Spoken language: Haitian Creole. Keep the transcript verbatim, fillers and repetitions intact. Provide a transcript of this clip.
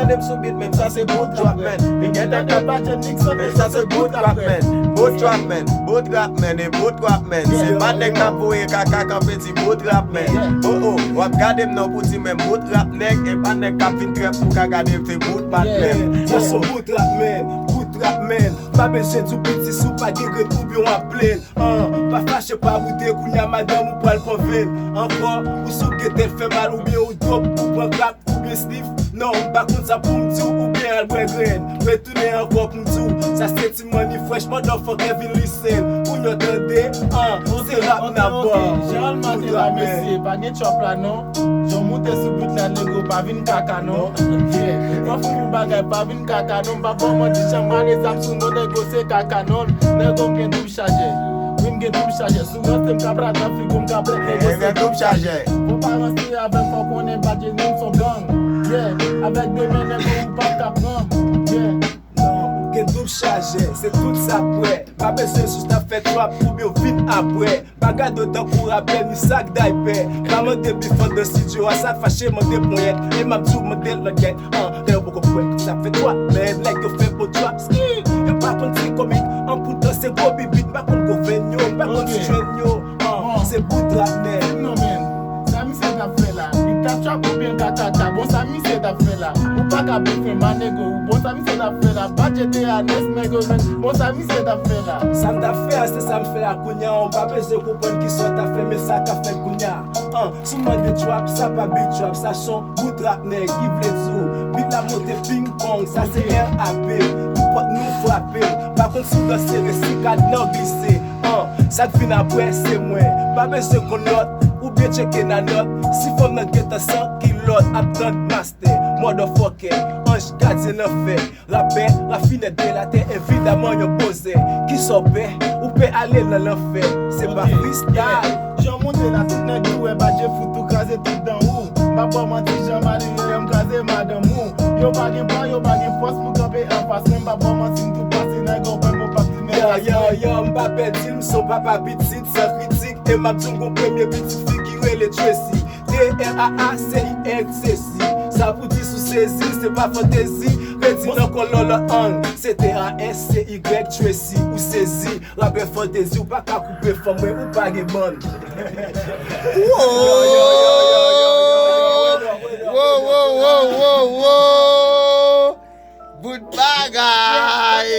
Gade m sou beat, menm sa se bout trap, man. Li gentan ka batye Nixon, menm sa se bout trap, man. Bout trap, man. Bout trap, man. E bout trap, man. Se pa nèg k ap voye kaka k ap di bout trap, man. Oh, oh, w ap gade m non pou di menm bout rap, nèg. E pa nèg k ap vin trap pou ka gade m, se bout bat, man. Sa se bout trap, man. Bout trap, man. Pa bezwen di w piti si w pa gen grenn oubyen w ap plenn. Ah, pa fache, pa boude, kounye a madanm ou pral pran venn. Ankò, ou sou gete l fè mal, oubyen ou dwòp, ou pran krak, oubyen sniff. Non, m pa konn sa pou m di w, oubyen al bwè grenn. Retounen ankò pou m di w, sa se ti manni fresh, motherfucker, vin listen. Pou yo tande, ah, se rap n ap ban. Jan maten la, mesye, pa gen trap la, non. Jan moute sou beat la, nego, pa vin kaka, non. Yeah. Mwen fou pou bagay, pa vin kaka, non. M pa ba w manti, jan mare zam sou non, nego, se kaka, non. Nego, m gen double chargeur. Wi, m gen double chargeur. Sou ranse m ka pral nan frigo, m ka blèk, nego, se double chargeur. Fò pa ranse avè m, fò konnen pa gen nou son gang. Yeah, avèk de men, nego, ou pa ka pran m. Yeah. Non, gen double chargeur, se tout sa prè. Pa bezwen sou staff fè trap oubyen w vin apre. Pa gade w tankou rapè, ni sa k daypè. Pa mande bif anndan studio a, sa fache mande ponyèt. E m ap di w mande l langèt. Ah, lè yo poko kwè, sa fè trap, men nèg yo fè bon trap, ski. Yo pa konn se komik, an poutan se gwo bibit, m pa konn gwo venn yo, m pa konn si jwenn yo. Ah, se bout trap, nèg. Non, men, sa misye t ap fè la? Li t ap trap oubyen kakaka? Bon, sa misye t ap fè la? Ou pa ka bif ma nego. Bon, sa misye t ap fè la? Batye te a nès, nèg yo, men. Bon, sa misye t ap fè la? Sa m t ap fè a, se sa m fè a kounye a. Ou pa bezwen konprann kisa w t ap fè, men sa k ap fèt kounye a. An, si w mande trap, sa pa beat trap, sa son bout rap nèg ki vle di w. Beat la monte ping pong, sa se R A P. Nenpòt nou frape. Pa konn si w danse resi kad nan glise. An, sa k vin apre se mwen. Pa bezwen konn lòt, oubyen tcheke nan nòt. Si fanm nan gentan san kilòt, ap tann master, motherfucker, anj gadyen lanfè. Rapè, rafinè de latè, evidaman yon pozè. Kisa w pè? Ou pè ale nan lanfè. Se pa freestyle. Jan moute la, tout nèg tou wè, batye fout tou kraze tout dan ou. M pa ba w manti, jan malere yo, m kraze madanm ou. Yo pa gen bwa, yo pa gen fòs pou kanpe anfas mwen. M pa ba w manti, m tou pase nèg yo, ban m yon pap di nèg. Yo, yo, yo, m pa pè di l, m son papa pitit, san kritik. E m ap di w m gon premye pitit fi ki rele Tracy. T R A A C Y, Tracy. Sa pou di si w sezi, se pa fantezi. Redi nan kò lòlò ang. Se T R A C Y, Tracy, ou sezi. Rapè fantezi, ou pa ka koupe fanm mwen, ou pa gen bann. Wo, wo, wo, wo, wo. Bout bagay.